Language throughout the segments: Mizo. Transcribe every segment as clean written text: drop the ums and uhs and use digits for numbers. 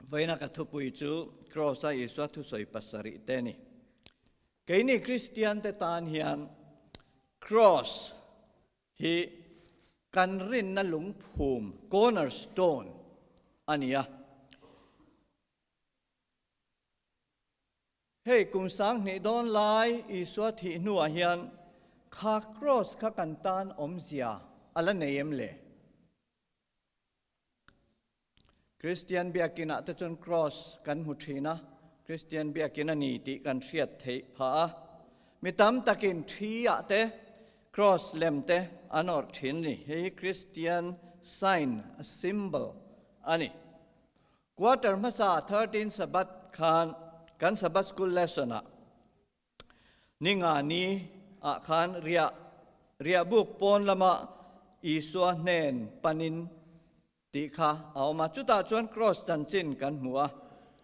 Vawiina ka thupui chu Kraws-a Isua thusawi pasarih te a ni. Keini Kristiante tan hian Kraws hi kan rinna lungphum, cornerstone, a ni a. Hei kum 2000 dawn lai Isua thih hnuah hian kha Kraws kha kan tan awmzia a la nei em le? Kristian biakinah te chuan Kraws kan hmu thin a, Kristian biakin a ni tih kan hriat theih phah a. Mi tam takin thi ah te Kraws lem te an awrh thin a ni. Hei hi Kristian sign, a symbol a ni. Quarter hmasa 13 Sabbath khan kan Sabbath school lesson ah Ninga ni ah khan riah riahbuk pawn lama Isua hnen panin tih kha a awm a. Chutah chuan Kraws chanchin kan hmu a,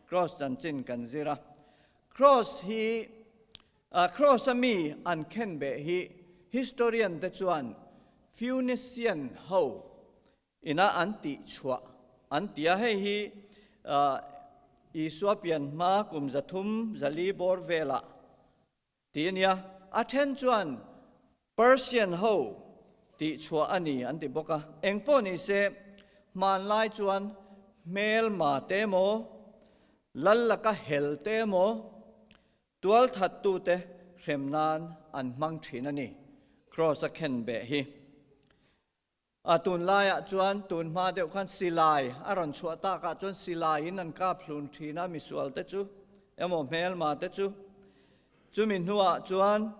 Kraws chanchin kan zir a. Kraws hi Kraws a mi an khenbeh hi historian te chuan Phoenician ho Ina an tih chhuah an ti a, hei hi Isua pian hma kum 300 400 bawr velah ti a nia. A then chuan Persian ho tih chhuah a ni an ti bawk a. Eng pawh ni se, hmanlai chuan hmelma te emaw, lal laka hel te emaw, Tualthattute hrem nan an hmang thin a ni, Kraws a khenbeh hi. A tunlaiah chuan tun hma deuh khan silai a rawn chhuah takah chuan silaiin an kap hlun thin a, misualte chu emaw hmelma te chu. Chumi hnuah chuan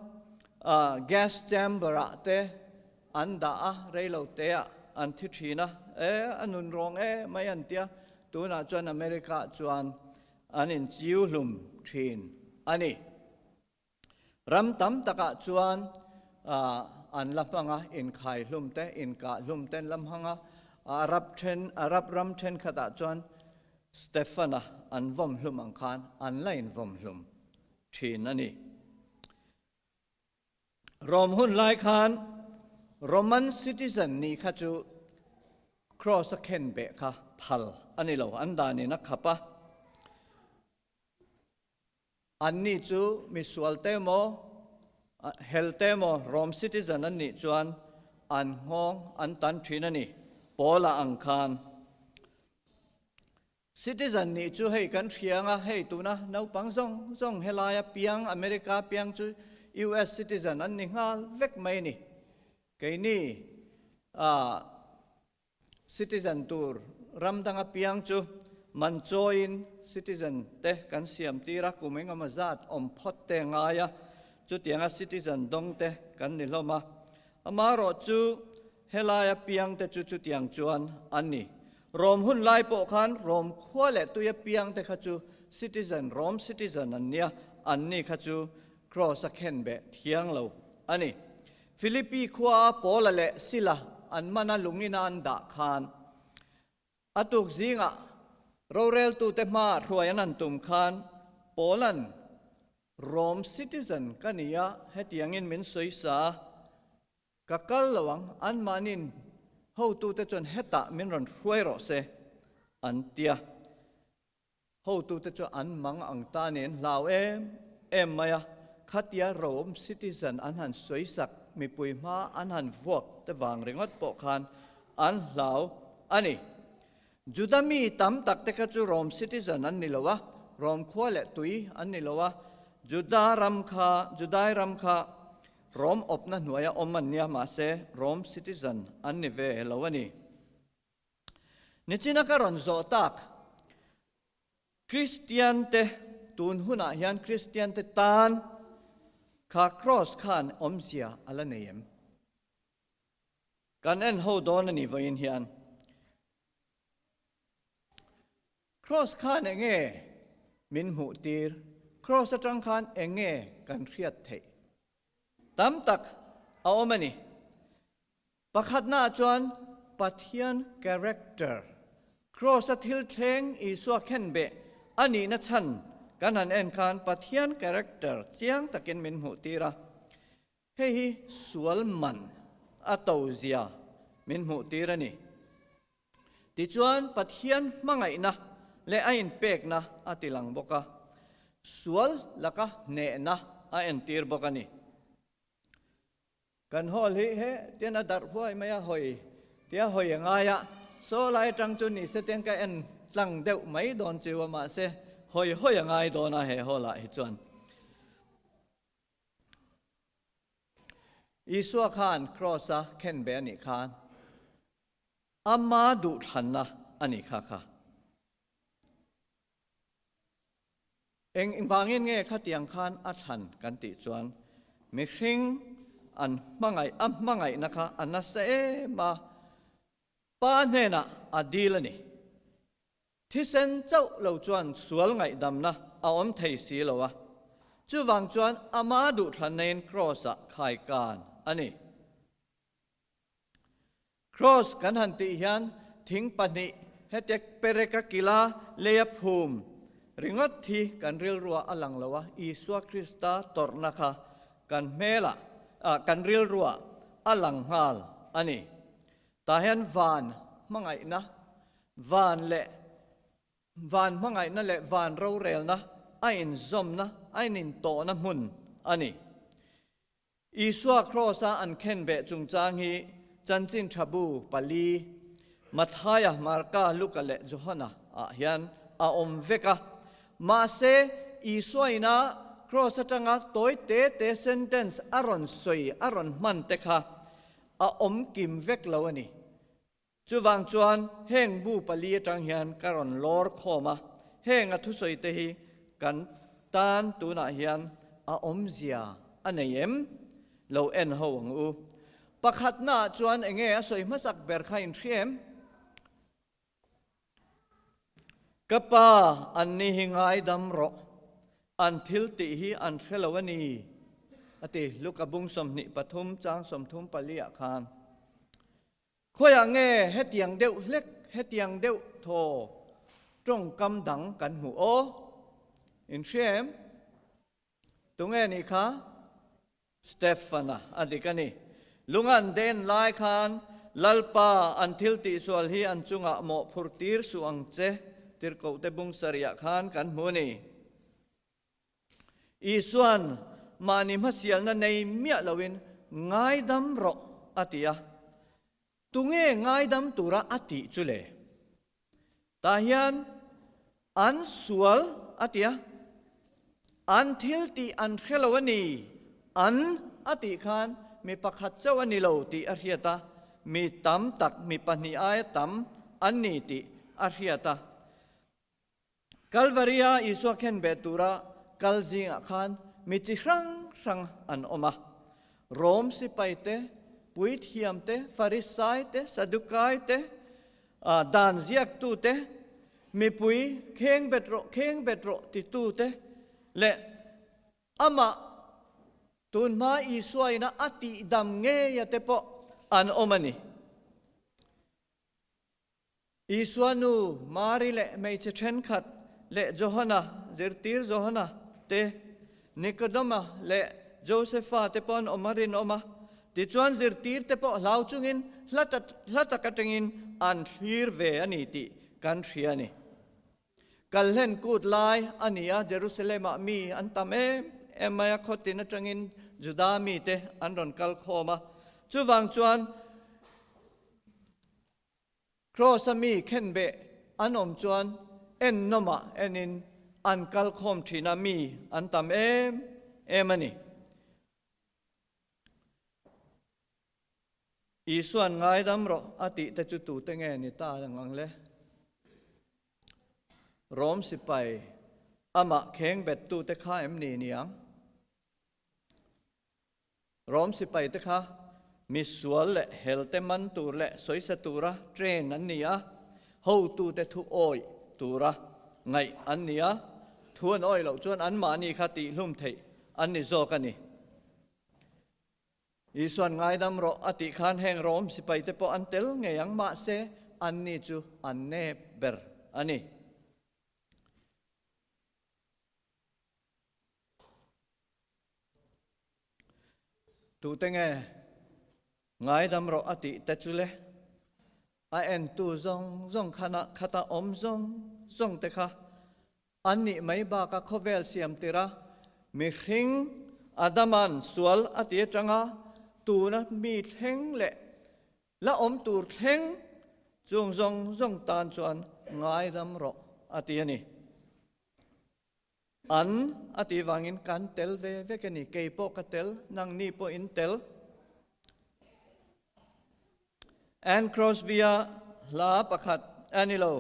gas chamber ah te an dah a, reilo teah an thi thin a, e a nun rawng e mai an tia, tunah chuan America ah chuan an inchiu hlum thin a ni. Ram tam takah chuan an la hmang a, inkhai hlum te, inkah hlum te an la hmang a. Arab then, Arab ram thenkhatah chuan Stefan-a an vawm hlum ang khan an la invawm hlum thin a ni. Rom hun lai khan Roman citizen nih kha chu Cross a khenbeh kha phal a ni lo, an danin a khap a. Anni chu misual te emaw, hel te emaw, Rome citizen an nih chuan an nghawng an tan thin a ni, Paula ang khan. Citizen nih chu hei kan hria anga, hei tuna naupang zawng zawng helaia piang, America piang chu US citizen an ni nghal vek mai a ni. Keini ah Citizen tur ram danga piang chu man chawiin citizen te kan siam tir a, kum engemaw zat awm phawt te a ngai a, chutianga citizen dawng te kan ni hlawm a. Amaherawh chu helaia piang te chu chutiang chuan an ni. Rom hun lai pawh khan Rom khua leh tuia piang te kha chu citizen, Rom citizen an nia, anni kha chu Kraws a khenbeh thiang lo a ni. Philippi khuaa Paula leh Sila an mana lungina an dah khan, a tuk zingah roreltute hmaah hruai an han tum khan Paula'n, Rome citizen ka ni a, hetiangin min sawi sa a, ka kal lo ang, anmahniin hotute chuan hetah min rawn hruai rawh se, an ti a. Hotute chu an mang ang ta nen hlau em em mai a, khatia Rome citizen an han sawisak mipui hma an han vuak te vang ringawt pawh khan an hlau a ni. Juda mi tam tak te kha chu Rome citizen an ni lo a, Rome khua leh tui an ni lo a, Juda ram kha, Judai ram kha Rome awpna hnuaia awm an nia mahse Rome citizen an ni ve lo a ni. Nichina ka rawn zawh tak, Kristiante tun hunah hian Kristiante tan kha Kraws khan awmzia a la nei em? Kan en ho dawn a ni vawiin hian. Kraws khan enge min hmuh tir? Kraws atang khan enge kan hriat theih? Tam tak a awm a ni. Pakhatnaah chuan Pathian character, Kraws-a thil thleng Isua khenbeh a nihna chhan kan han en khan Pathian character chiang takin min hmuhtir a. Hei hi sual man a to zia min hmuhtir a ni. Tichuan Pathian hmangaihna leh a inpekna a tilang bawk a, sual laka hnehna a entir bawk a ni. Kan hall hi he tian a darh huai mai a, hawi tia hawi a ngai a, saw lai atang chu ni se tian ka en tlang deuh mai dawn chiu a, mahse hawi hawi a ngai dawn a he hall ah hi chuan. Isua khan kraws a khen ve a nih khan ama duhthlanna a nih kha kha. Eng engvangin nge khatiang khan a thlan kan tih chuan mihring an hmangaih a hmangaihna kha a nasa em a, Pa hnenah a dil a ni. Thisen chauh lo chuan sual ngaihdamna a awm thei si lo a, chuvang chuan ama duhthlannain Kraws-ah khaikan a ni. Kraws kan han tih hian thing pahnih hetia pereka kila leia phum ringawt hi kan rilruah a lang lo a, Isua Krista tawrhna kha kan hmelah, kan rilruah a lang nghal a ni. Tah hian van hmangaihna, van leh van hmangaihna leh van rorelna a inzawmna, a inintawhna hmun a ni. Isua Kraws-a an khenbeh chungchang hi Chanchin Tha Bu pali, Mathaia, Marka, Luka leh Johana ah hian a awm vek a. Mahse, Isua ina Kraws atanga tawi te te sentence a rawn sawi, a rawn hman te kha a awm kim vek lo a ni. Chuvang chuan heng bu pali atang hian ka rawn lawr khawm a, heng a thusawi te hi kan tan tunah hian a awmzia a nei em? Lo en ho ang u. Pakhatnaah chuan enge a sawi hmasak ber kha in hria em? Ka pa, anni hi ngaidam rawh, an thil tih hi an hre lo a ni, a ti. Luka bung 23 chang 34 ah khan. Khawiah nge hetiang deuh hlek, hetiang deuh thaw tawngkam dang kan hmuh aw? In hria em? Tunge nih kha? Stefana a dik a ni. Lung an den lai khan Lalpa an thil tihsual hi an chungah mawhphur tir suh ang che, tirhkohte bung sarihah khan kan hmu a ni. Isua'n mahni hmasialna nei miah loin ngaidam rawh a ti a. Tunge ngaidam tura a tih chu le? Tah hian an sual a ti a, an thil tih an hre lo a ni, an a tih khan mi pakhat chauh a ni lo tih a hriat a, mi tam tak, mi pahnih aia tam an ni tih a hriat a. Kalvaria Isua khenbeh tura kal zingah khan mi chi hrang hrang an awm a. Rom sipai te, puithiam te, Farisai te, Sadukai te, dan ziaktu te, mipui khengbet rawh, khengbet rawh titu te leh amah tunhma Isua ina a tihdam ngeia te pawh an awm a ni. Isua nu Mari leh hmeichhe thenkhat leh Johana, zirtir Johana, te, Nikodema leh Josefa te pawh an awm a rinawm a. Tichuan zirtir te pawh hlau chungin hla hla tak atangin an thlir ve a ni tih kan hria a ni. Kalhlen kut lai a ni a, Jerusalem-ah mi an tam em em mai a, khawtin atangin Juda mite an rawn kal khawm a. Chuvang chuan Kraws-a mi khenbeh an awm chuan ennawmah enin an kal khawm thin a, mi an tam em em a ni. Isua'n ngaidam rawh a tih te chu tute nge ni ta ang le? Rom sipai amah khengbettute kha em ni niang? Rom sipai te kha misual leh hel te man tur leh sawisa tura train an ni a, hotute thu awih tura ngaih an ni a, thu an awih loh chuan anmahni kha tihhlum theih an ni zawk a ni. Isuan ngaidam rawh a tih khan heng Rom sipai te pawh an tel ngei ang, mahse anni chu an nep ber a ni. Tute nge ngaidam rawh a tih te chu le? A entu zawng zawng khana khata awm zawng zawng te kha an nih mai baka khawvel siam tira mihring Adaman sual a ti atanga tuna mi thleng leh la awm tur thleng chung zawng zawng tan chuan ngaidam rawh a ti a ni. An a tih vangin kan tel ve vek a ni, kei pawh ka tel, nangni pawh in tel. Anne Crosby-a hla pakhat a ni lo,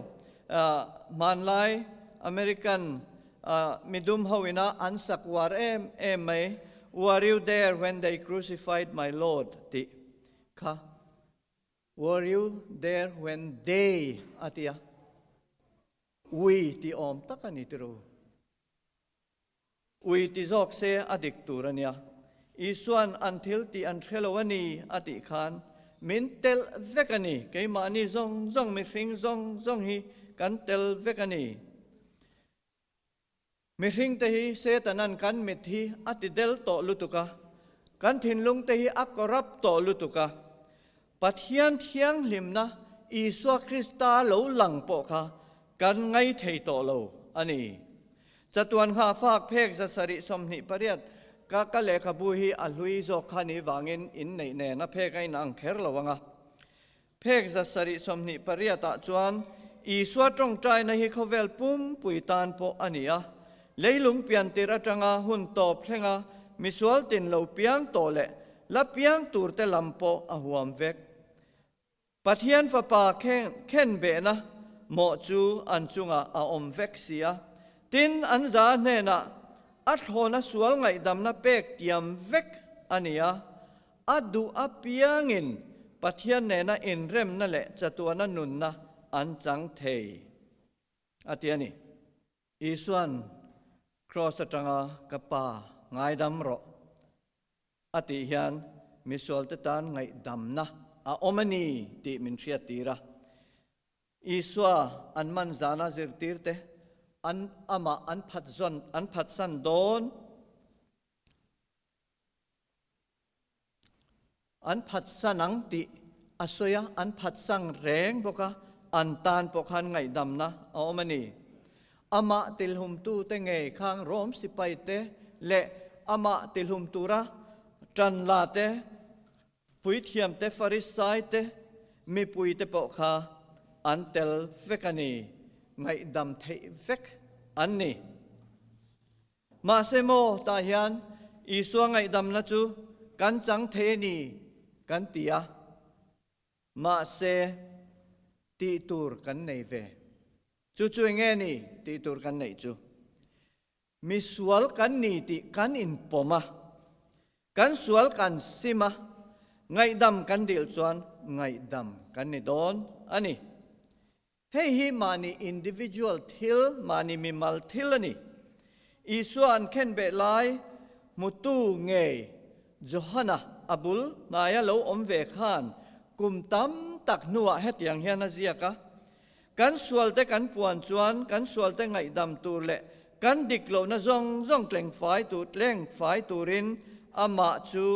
hmanlai American midum ho ina an sak uar em em mai, Were you there when they crucified my Lord? tih kha. Were you there when they a ti a. Ui ti awm tak a ni tiro. Ui ti zawk se a dik tur a nia. Isuan an thil tih an hre lo a ni a tih khan min telh vek a ni. Keimahni zawng zawng mihring zawng zawng hi kan tel vek a ni. Mihring te hi Setanan kan mit hi a ti del tawh lutuk a, kan thinlung te hi a corrupt tawh lutuk a, Pathian thianghlimna Isua Krista lo lang pawh kha kan ngai thei tawh lo a ni. Chatuan nghahfak phek 728 ka ka lehkhabu hi a hlui zawk kha ni vangin inneih nen a phek a inang kher lo ang a. Phek 728 ah chuan Isua tawngtaina hi khawvel pumpui tan pawh a ni a, leilung piantir atanga hun tawp thlenga misual tin lo piang tawh leh la piang turte lam pawh a huam vek. Pathian Fapa khen behna mawh chu an chungah a awm vek si a, tin an za hnenah a thlawna sual ngaihdamna pek tiam vek a ni a, A duh apiangin Pathian nena inremna leh chatuana nunna an chang thei, a ti a ni. Isua'n Kraws atanga ka Pa ngaidam rawh a tih hian misualte tan ngaihdamna a awm a ni tih min hriattir a. Isua an man zana zirtirte an amah an phatzawn an phatsan dawn. An phatsan ang tih a sawi a, an phatsang reng bawk a, an tan pawh khan ngaihdamna a awm a ni. Amah tilhumtute ngei khang Rom sipaite leh amah tilhum tura ṭanlate, puithiamte, Farisaite, mipuite pawh kha an tel vek a ni, ngaihdam theih vek an ni. Mahse maw, tah hian Isua ngaihdamna chu kan chang thei a ni kan ti a, mahse tih tur kan nei ve. Chu chu eng nge ni tih tur kan neih chu? Misual kan ni tih kan inpawm a, kan sual kan sim a, ngaihdam kan dil chuan ngaihdam kan ni dawn a ni. Hei hi mahni individual thil, mahni mimal thil a ni. Isua an khenbeh lai hmutu ngei Johana a bul hnaia lo awm ve khan kum tam tak hnuah hetiang hian a ziak a, Kan sualte kan puan chuan kan sualte ngaihdam tur leh kan dik lohna zawng zawng tlengfai tur tlengfai turin amah chu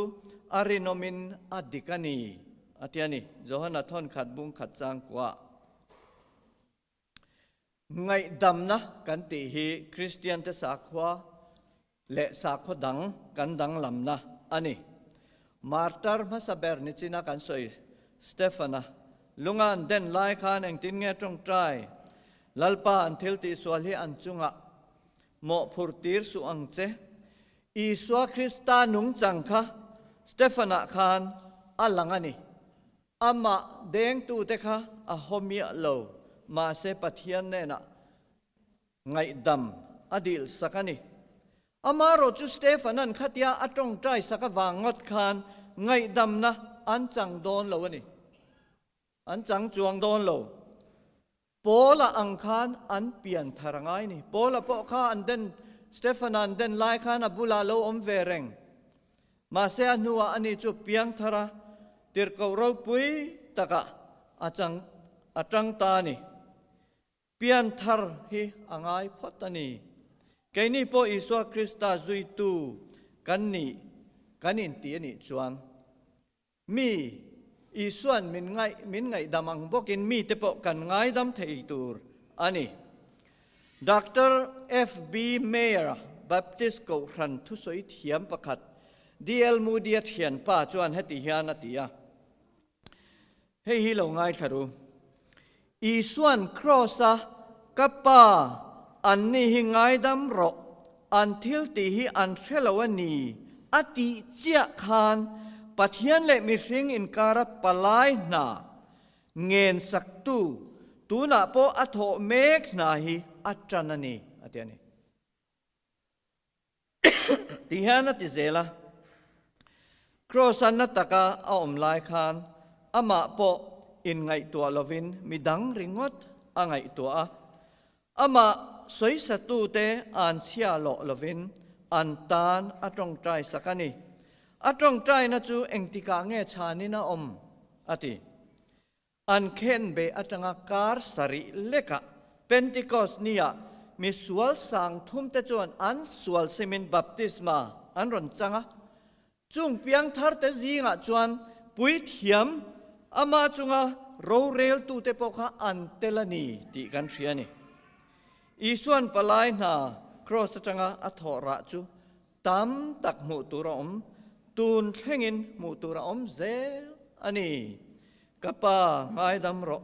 a rinawmin a dik a ni, a ti a ni. Johana thawnkhat bung khat changkuah. Ngaihdamna kan tih hi Kristiante sakhua leh sakhaw dang kan danglamna a ni. Martar hmasa ber ni china kan sawi Stefana lunga an den lai khan engtin nge tawngtai Lalpa an thil tihsual hi an chungah mawhphurh tir suh ang che. Isua Krista nungchang kha Stefana khan a lang a ni. Amah dengtute kha a haw miah lo, mahse Pathian hnenah ngaihdam a dil sak a ni. Amaherawh chu Stefana'n khatia a tawngtai sak avang ngawt khan ngaihdamna an chang dawn lo a ni. An chang chuang dawn lo. Paula ang khan an pian thar a ngai ni. Paula pawh kha an den, Stefana an den lai khan a bulah lo awm ve reng. Mahse a hnuah ani chu piang thar a, tirhkoh ropui takah a chang, a tang ta a ni. Pian thar hi a ngai phawt a ni. Keini pawh Isua Krista zuitu kan nih, kan inti a nih chuan, Mi, Isua'n min ngaih min ngaihdam ang bawkin mite pawh kan ngaidam thei tur a ni. Doctor FB Mayer-a Baptist Kohhran thusawi thiam pakhat DL Moody-a thianpa chuan heti hian a ti a, Hei hi lo ngaithla ru. Isua'n Kraws-a ka Pa, anni hi ngaidam rawh, an thil tih hi an hre lo a ni, a tih chiah khan Pathian leh mihring inkara palai hna ngensaktu tunah pawh a thawh mek hna hi a tan a ni, a ti a ni. Ti hian a ti zel a, Kraws-a na taka a awm lai khan amah pawh inngaihtuah lovin mi dang ringawt a ngaihtuah a, amah sawisatute an chhia lawh lovin an tan a tawngtai sak a ni. A tawngtaina chu engtikah nge chhanin a awm? a ti. An khenbeh atanga kar sarih lekah Pentecost niah mi sual sang thumte chuan an sual simin baptisma an rawn chang a. Chung piangtharte zingah chuan puithiam ama chunga roreltute pawh kha an tel a ni tih kan hria a ni. Isua'n palai hna kraws atanga a thawh rah chu Tam tak hmuh tur a awm, tun thlengin hmuh tur a awm zel a ni. Ka pa ngaidam rawh,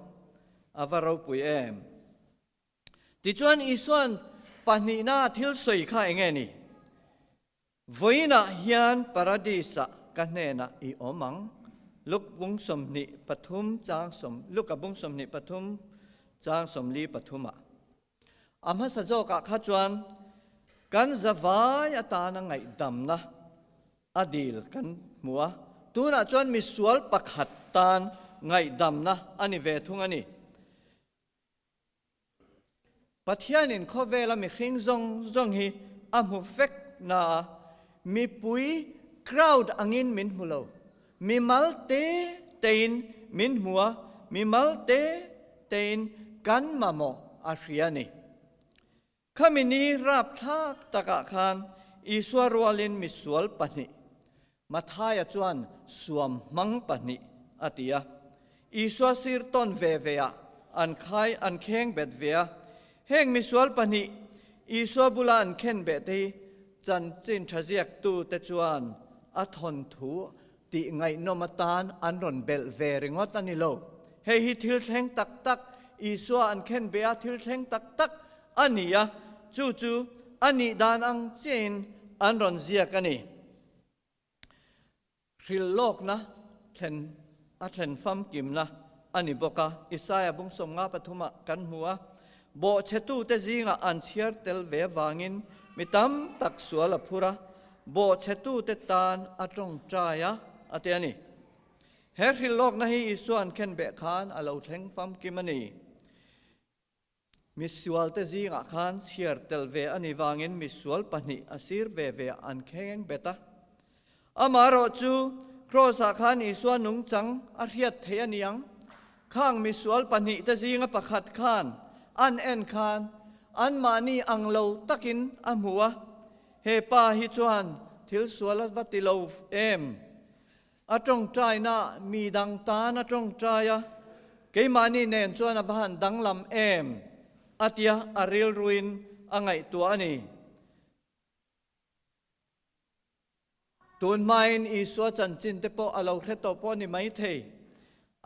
a va ropui em? Tichuan Isua'n pahnihna thil sawi kha eng nge ni? Vawiinah hian Paradis-ah ka hnenah i awm ang. Luk bung 23 chang sawm, Luka bung 23 chang 43 ah. A hmasa zawkah kha chuan kan zavai atana ngaihdamna a dil kan hmu a, tunah chuan misual pakhat tan ngaihdamna a ni ve thung a ni. Pathianin khawvela mihring zawng zawng hi a hmu vek na a, mipui crowd angin min hmu lo. Mimal te tein min hmu a, mimal te tein kan mamawh a hria a ni. Khami ni rapthlak takah khan Isua rualin misual pahnih, Mathaia chuan suam hmang pahnih a ti a. Isua sir tawn ve ve ah an khai an kheng bet ve a. Heng misual pahnih Isua bula an khen beh te hi Chanchin tha ziaktute chuan a thawnthu tih ngaihnawm atan an rawn belh ve ringawt a ni lo. Hei hi thil thleng tak tak, Isua an khen be a thil thleng tak tak a ni a, chu chu a nih dan ang chiahin an rawn ziak a ni. Hrilhlawkna thlen a thlen famkimna a ni bawk a, Isaia bung 53 ah kan hmu a, Bawhchhetute zingah an chhiar tel ve avangin mi tam tak sual a phur a, bawhchhetute tan a tawngtai a, a ti a ni. He hrilhlawkna hi Isua an khenbeh khan a lo thleng famkim a ni. Misualte zingah khan chhiar tel ve a ni vangin misual pahnih a sir ve ve an kheng bet a. Amaherawh chu Kraws-ah khan Isua nungchang a hriat theih a ni ang. Khang misual pahnihte zinga pakhat khan an en khan anmahni ang lo takin a hmu a, He pa hi chuan thil sual a va ti lo em? A tawngtaina mi dang tan a tawngtai a, keimahni nen chuan a va han danglam em? a tia a rilruin a ngaihtuah a ni. Tun hmain Isua chanchin te pawh a lo hre tawh pawh a ni maithei.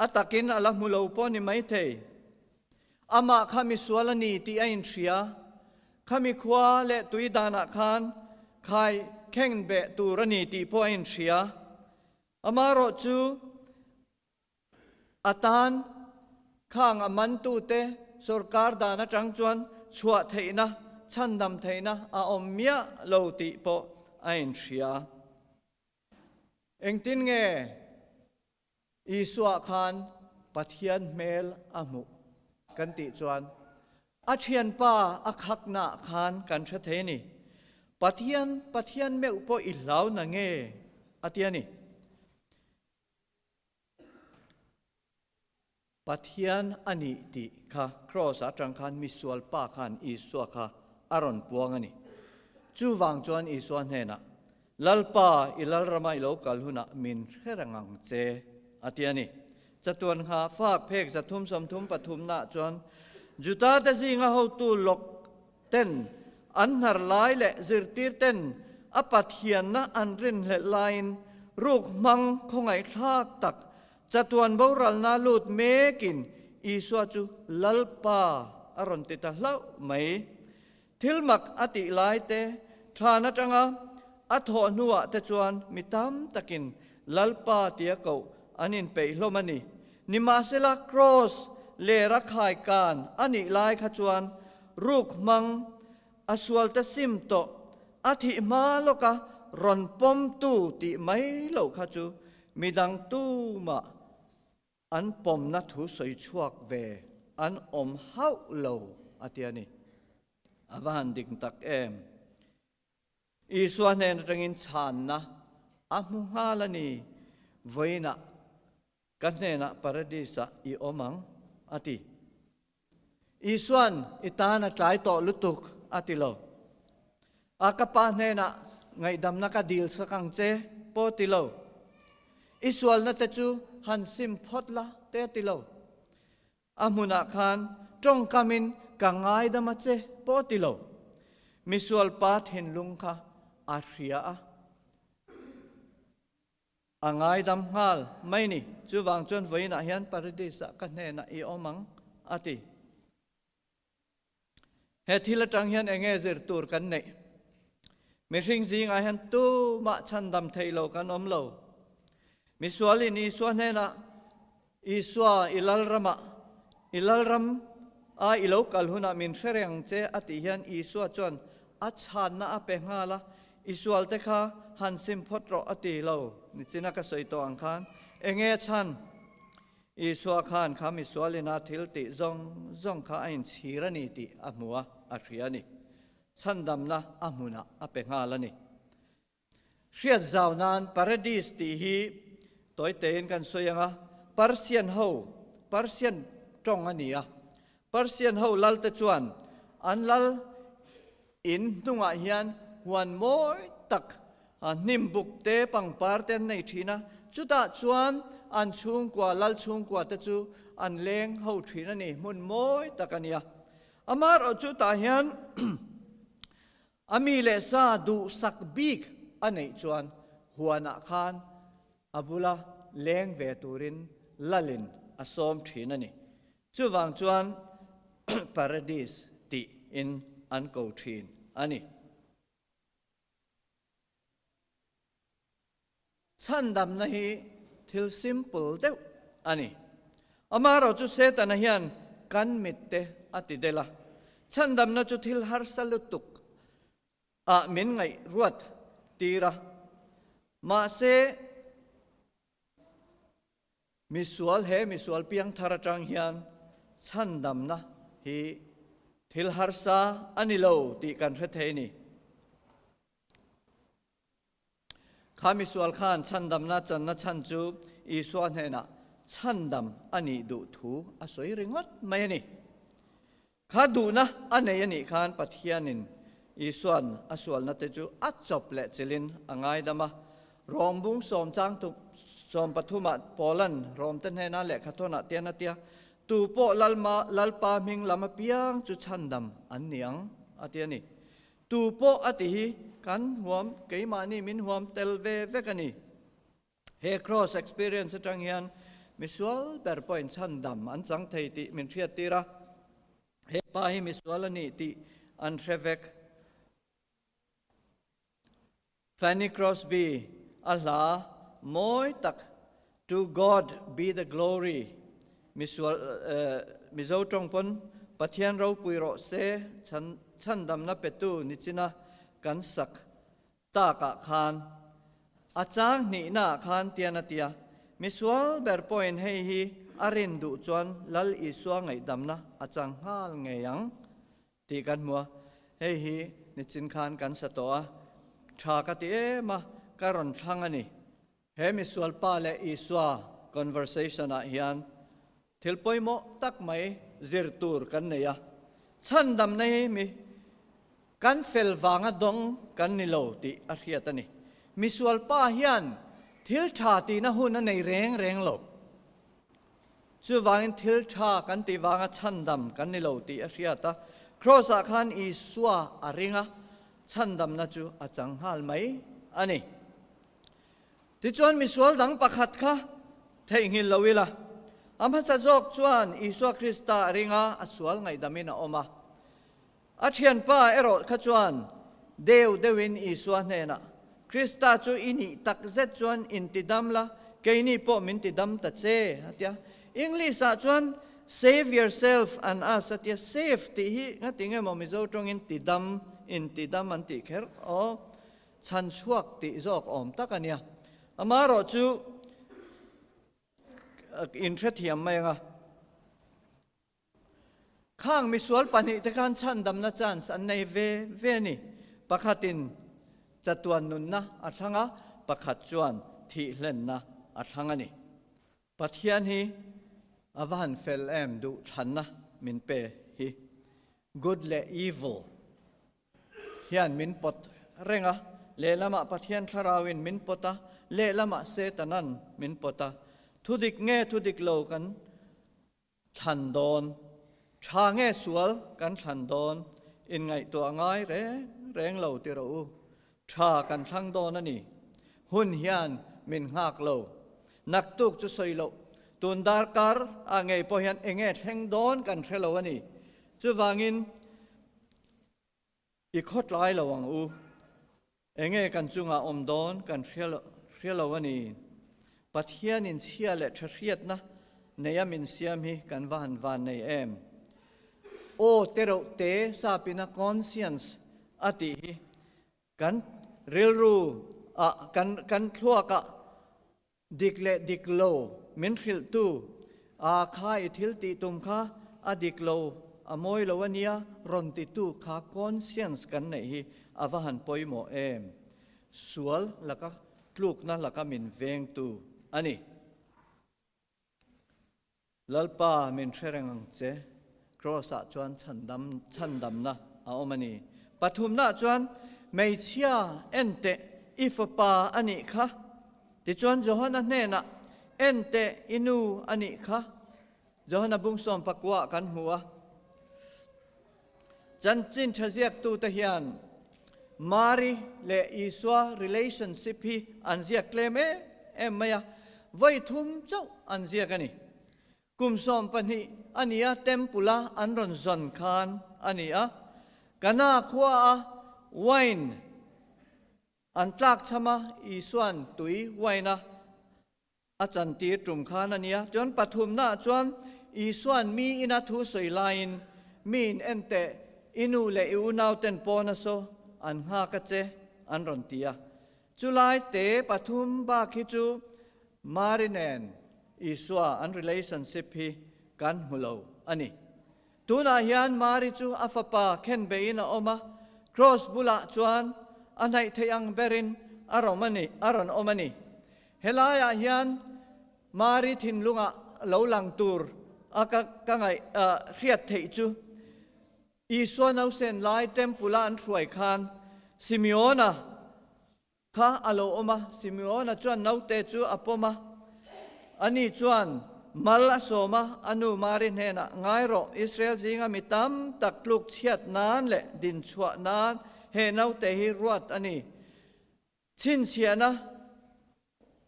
A takin a la hmu lo pawh a ni maithei. Amah kha misual a ni tih a inhria. Khami khua leh tui danah khan khai kheng beh tur a ni tih pawh a inhria. Amaherawh chu a tan khang a mantute sorkar dan atang chuan chhuah theihna, chhandam theihna a awm miah lo tih pawh a inhria. Engtin nge Isua khan Pathian hmel a hmuh kan tih chuan a thianpa a khaknaah khan kan hre thei a ni. Pathian, Pathian meuh pawh i hlau na nge? a ti a ni. Pathian a nih tih kha Kraws atang khan misual pa khan Isua kha a rawn puang a ni. Chuvang chuan Isua hnenah, Lalpa, i Lalrama i lo kal hunah min hre reng ang che, a ti a ni. Chatuan ngha fak phek 333 naah chuan Juda te zinga hotu lawk ten an hnar lai leh zirtir ten a Pathianna an rinhlelh laiin ruk hmang khawngaihthlak tak chatuan boralna lut mekin Isua chu Lalpa a rawn ti ta hlauh mai. Thil mak a tih lai te, thlan atanga a thawh hnuah te chuan mi tam takin Lalpa tia koh an inpeih hlawm a ni. Nimahsela kraws lera khai kan a nih lai kha chuan ruk hmang a sual te sim tawh a thih hma lawka rawn pawmtu tih mai loh kha chu midang tumah An pawmna thu sawi chhuak ve an awm hauh lo a ti a ni. A va han dik tak em! Isua hnen atangin chhanna a hmu nghal a ni, Vawiinah ka hnenah Paradis-ah i awm ang, a ti. Isua'n i tan a tlai tawh lutuk a ti lo. A ka pa hnenah ngaihdamna ka dil sak ang che pawh ti lo. I sualna te chu han sim phawt la te a ti lo. A hmunah khan tawngkamin ka ngaidam a che pawh ti lo. Misual pa thinlung kha a hria a. A ngaidam nghal mai ni. Chuvang chuan vawiinah hian Paradis-ah ka hnenah i awm ang, a ti. He thil atang hian eng nge zir tur kan neih? Mihring zingah hian tumah chhandam thei lo kan awm lo. Misualin Isua hnenah, Isua, i lalramah, i lalram a i lo kal hunah min hre reng che a tih hian Isua chuan a chhanna a pe nghal a, I sualte kha han sim phawt rawh a ti lo. Nichina ka sawi tawh ang khan enge a chhan? Isua khan kha misualina thil tih zawng zawng kha a inchhir a ni tih a hmu a, a hria a ni. Chhandamna a hmunah a pe nghal a ni. Hriat zau nan Paradis tih hi tawi tein kan sawi ang a, Persian ho, Persian tawng a ni a. Persian ho lalte chuan an lal in hnungah hian huan mawi tak hnim buk te pangpar te an nei thin a, chutah chuan an chhungkua, lal chhungkua te chu an leng ho thin a ni, hmun mawi tak a ni a. Amaherawhchu chutah hian A mi leh sa duhsak bik a neih chuan huanah khan a bula leng ve turin lalin a sawm thin a ni. Chuvang chuan Paradis tiin an ko thin a ni. Chhandamna hi thil simple deuh a ni. Amaherawh chu Setana hian kan mitte a ti del a. Chhandamna chu thil harsa lutuk ah min ngaih ruat tir a. Mahse, misual he misual piangthar atang hian chhandamna hi thil harsa a ni lo tih kan hre thei a ni. Kha misual khan chhandamna channa chhan chu Isua hnenah chhandam a nih duh thu a sawi ringawt mai a ni. Kha duhna a nei a nih khan Pathianin Isua'n a sualna te chu a chawp leh chilhin a ngaidam a. Rom bung sawm chang tu sawm pathumah Paula'n Romte hnena lehkha thawnah tian a tia, Tu pawh Lalma Lalpa hming lam apiang chu chhandam an ni ang, a ti a ni. Tu pawh a ti hi kan huam, keimahni min huam tel ve vek a ni. He cross experience atang hian misual ber pawhin chhandam an chang thei tih min hriattir a, he pa hi misual a ni tih an hre vek. Fanny Crosby a hla mawi tak To God be the glory misual Mizo tawng pawn Pathian ropui rawh se chhandamna petu nichina kan sak takah khan a chang hnihnaah khan tian a tia misual ber pawhin hei hi a rin duh chuan Lal Isua ngaihdamna a chang nghal ngei ang Tih kan hmu a, hei hi nichin khan kan sa tawh a, tha ka ti em a, ka rawn thlang a ni. He misual pa leh Isua conversation ah hian thil pawimawh tak mai zir tur kan nei a, chhandamna hi mi kan fel vanga dawng kan ni lo tih a hriat a ni. Misual pa hian thil tha tihna hun a nei reng reng lo. Chuvangin thil tha kan tih vanga chhandam kan ni lo tih a hriat a, Kraws-ah khan Isua a ring a, chhandamna chu a chang nghal mai a ni. Tichuan misual dang pakhat kha theihnghilh lo ila, a hmasa zawk chuan Isua Krista a ring a, a sual ngaihdamin a awm a. A thianpa erawh kha chuan deuh deuhin Isua hnenah, Krista chu i nih tak zet chuan intidam la, keini pawh min tidam ta che, a ti a. English-ah chuan save yourself and us a ti a, save tih hi ngati nge maw Mizo tawngin tidam, intidam an tih kher aw, chhan chhuak tih zawk awm tak a nia. Amaherawhchu inhrethiam mai anga. Khang misual pahnihte khan chhandamna chance an nei ve ve a ni. Pakhatin chatuan nunna a thlang a, pakhat chuan thihhlenna a thlang a ni. Pathian hi a va han fel em duhthlanna min pe hi. Good leh evil hian min pawt reng a, lehlamah Pathian thlarauin min pawt a, lehlamah Setanan min pawt a. Thudik nge thudik lo kan Thlan dawn, tha nge sual kan thlan dawn, inngaihtuah ngai reng reng lo ti rawh u. Tha kan thlang dawn a ni. Hun hian min nghak lo. Naktuk chu sawi loh, tun darkar ah ngei pawh hian enge thleng dawn kan hre lo a ni. Chuvangin i khawtlai lo ang u. Enge kan chungah awm dawn kan hria lo a ni. Pathianin chhia leh tha hriatna neia min siam hi kan va han van nei em? Aw te reuh te sapina conscience a tih hi kan rilru ah kan kan thluakah Dik leh dik lo min hrilhtu a kha i thil tih tum kha a dik lo, a mawi lo a nia rawn titu kha conscience kan neih hi a va han pawimawh em? Sual laka tlukna laka min vengtu a ni. Lalpa min hre reng ang che. Kraws-ah chuan chhandam chhandamna a awm a ni. Pathumnaah chuan, Hmeichhia, en teh, i fapa a nih kha. Tichuan Johana hnenah, En teh, i nu a nih kha. Johana bungsawm pakuaah kan hmu a. Chanchin tha ziaktute hian Mari leh Isua relationship hi an ziak tlem em em mai a, vawi thum chauh an ziak a ni. Kum 12 a ni a, temple-a an rawn zawn khan a ni a, Kana khuaa wine an tlakchham a, Isua'n tui wine a A chantir tum khan a nia. Chuan pathumnaah chuan Isua'n mi ina thu sawi laiin, Mi in en teh, i nu leh i unauten pawn a saw, an nghak a che, an rawn ti a. Chulai te pathum bak hi chu Mari nen Isua an relationship hi kan hmu lo a ni. Tunah hian Mari chu a fapa khenbeiin a awm a, kraws bulah chuan a hnaih theih ang berin a rawm a ni, a rawn awm a ni. Helaiah hian Mari thinlungah lo lang tur a ka ka ngaih hriat theih chu Isua nausen lai temple-a an hruai khan Simeona Kha a lo awm a, Simeona chuan naute chu a pawm a. Ani chuan mal a sawm a, a nu Mari hnenah, Ngai rawh, Israel zinga mi tam tak tluk chhiat nan leh din chhuah nan he naute hi ruat a ni. Chhinchhiahna,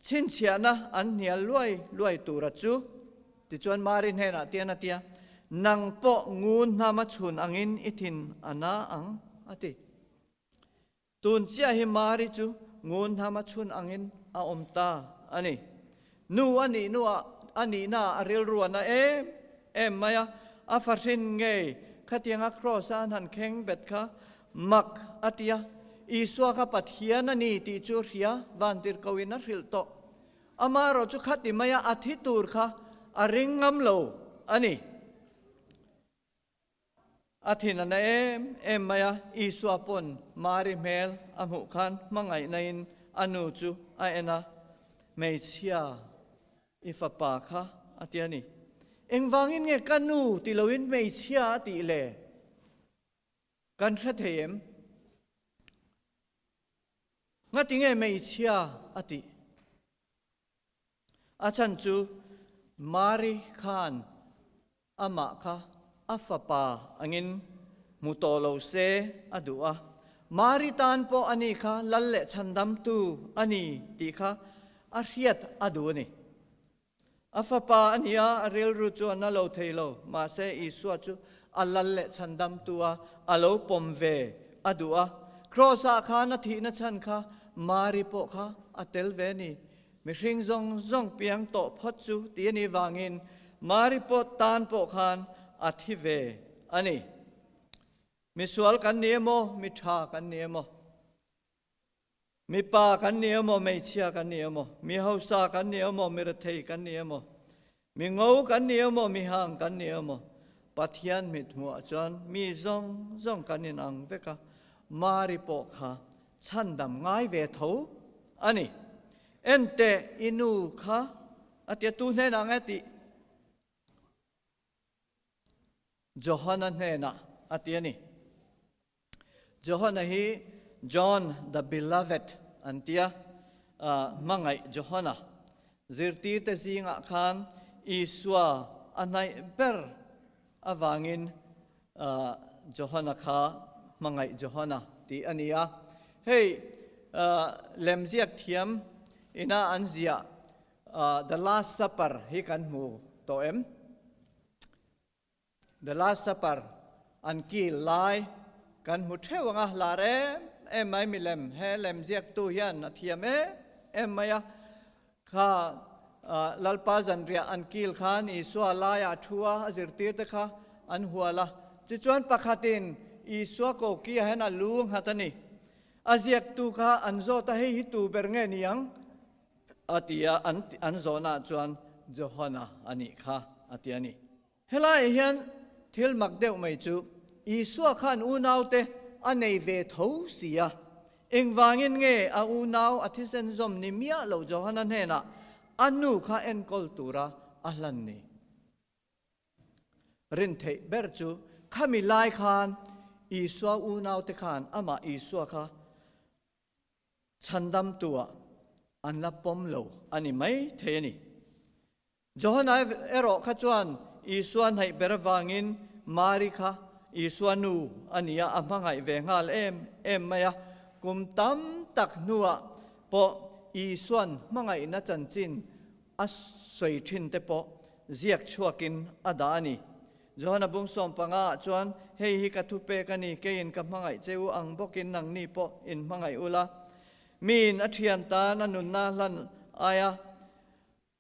chhinchhiahna an hnial luai luai tura chu. Tichuan Mari hnenah tian a ti a, Nang pawh ngun hnama chhun angin i thin a na ang, a ti. Tun chiah hi Mari chu ngun hnam a chhun angin a awm ta a ni. Nu a nih hnuah a nihnaah a rilru a na em em mai a, a fahrin ngei khatianga kraws a an han kheng bet kha mak a ti a, Isua kha Pathian a ni tih chu hria vantirhkohin a hrilh tawh. Amaherawh chu khati maia a thi tur kha a ring ngam lo a ni. A thin a na em em mai a, Isua pawn Mari hmel a hmuh khan hmangaihna-in a nu chu a en a, Hmeichhia, i fapa kha a ti a ni. Engvangin nge ka nu ti loin hmeichhia a tih le? Kan hre thei em? Ngati nge hmeichhia a tih? A chhan chu. Mari khan amah kha a fapa angin hmu tawh lo se a duh a. Mari tan pawh ani kha lal leh chhandamtu a ni tih kha a hriat a duh a ni. A fapa a ni a, a rilru chu a na lo thei lo. Mahse, Isua chu a lal leh chhandamtu a, a lo pawm ve a duh a. Kraws-ah khan a thihna chhan kha Mari pawh kha a tel ve a ni. Mihring zawng zawng piang tawh phawt chu ti a nih vangin Mari pawh tan pawh khan a thi ve a ni. Misual kan ni emaw, mi tha kan ni emaw? Mipa kan ni emaw, hmeichhia kan ni emaw, mi hausa kan ni emaw, mi rethei kan ni emaw, mi ngo kan ni emaw, mi hang kan ni emaw, Pathian mithmuh ah chuan mi zawng zawng kan inang vek a, Mari pawh kha chhandam ngai ve tho a ni. Enteh i nu kha a tia tu hnenah nge tih? Johana hnenah a ti a ni. Johana hi John the Beloved an tia, hmangaih Johana. Zirtirte zingah khan Isua a hnaih ber avangin Johana kha hmangaih Johana tih a ni a. Hei lemziak thiam ina an ziah The Last Supper hi kan hmu tawh em? The Last Supper an kil lai kan hmu theuh ang a, lar em em mai milem he lem ziaktu hian a thiam em em mai a. Kha Lalpa zanriah an kil khan Isua laiah a thu a, a zirtirte kha an hual a. Tichuan pakhatin Isua kokia hian a lu nghat a ni. A ziaktu kha an zawt a, hei hi tu ber nge ni ang? A ti a, an an zawhnaah chuan Johana a nih kha a ti a ni. Helaiah hian thil mak deuh mai chu Isua khan unaute a nei ve tho si a, engvangin nge a unau a thisen zawm ni miah lo Johana hnenah a nu kha enkawl tura a hlan ni? Rin theih ber chu khami lai khan Isua unaute khan amah Isua kha Chhandamtua an la pawm lo a ni mai thei a ni. Johana erawh kha chuan Isua hnaih ber avangin Mari kha Isua nu a ni a, a hmangaih ve nghal em em mai a. Kum tam tak hnuah pawh Isua'n hmangaihna chanchin a sawi thin te pawh ziak chhuakin a dah a ni. Johana bung sawmpanga ah chuan, Hei hi ka thupek a ni, keiin ka hmangaih che u ang bawkin nangni pawh in hmangaih ula. Miin a thian tan a nunna hlan aia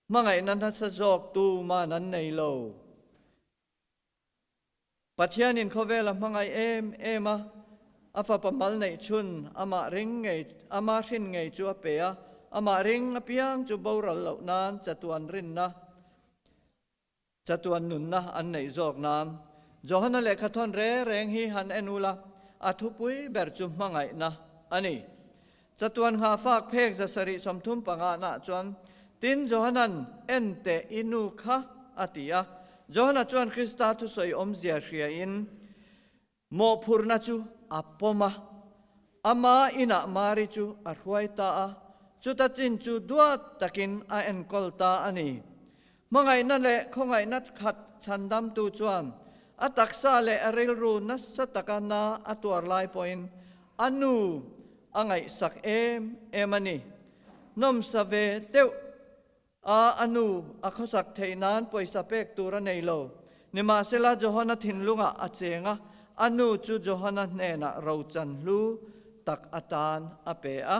hmangaihna nasa zawk tuman an nei lo. Pathianin khawvel a hmangaih em em a, a fapa mal neih chhun amah ring ngei ama hrin ngei chu a pe a, amah ring apiang chu boral loh nan chatuan rinna Chatuan nunna an neih zawk nan Johana lehkhathawn re reng hi han en ula, a thupui ber chu hmangaihna a ni. Chatuan nghahfak phek 735 nah chuan, Tin, Johanan, En teh i nu kha, a ti a. Johana chuan Krista thusawi awmzia hriain mawhphurhna chu a pawm a. Ama inah Mari chu a hruai ta a, chuta chin chu duat takin a enkawl ta a ni. Hmangaihna leh khawngaihna khat chhandamtu chuan a taksa leh a rilru nasa taka na a tuar lai pawhin a nu a ngaihsak em em a ni. Nawmsa ve deuh a a nu a khawsak theih nan pawisa pek tur a nei lo. Nimahsela Johana thinlungah a cheng a, a nu chu Johana hnenah rochan hlu tak atan a pe a.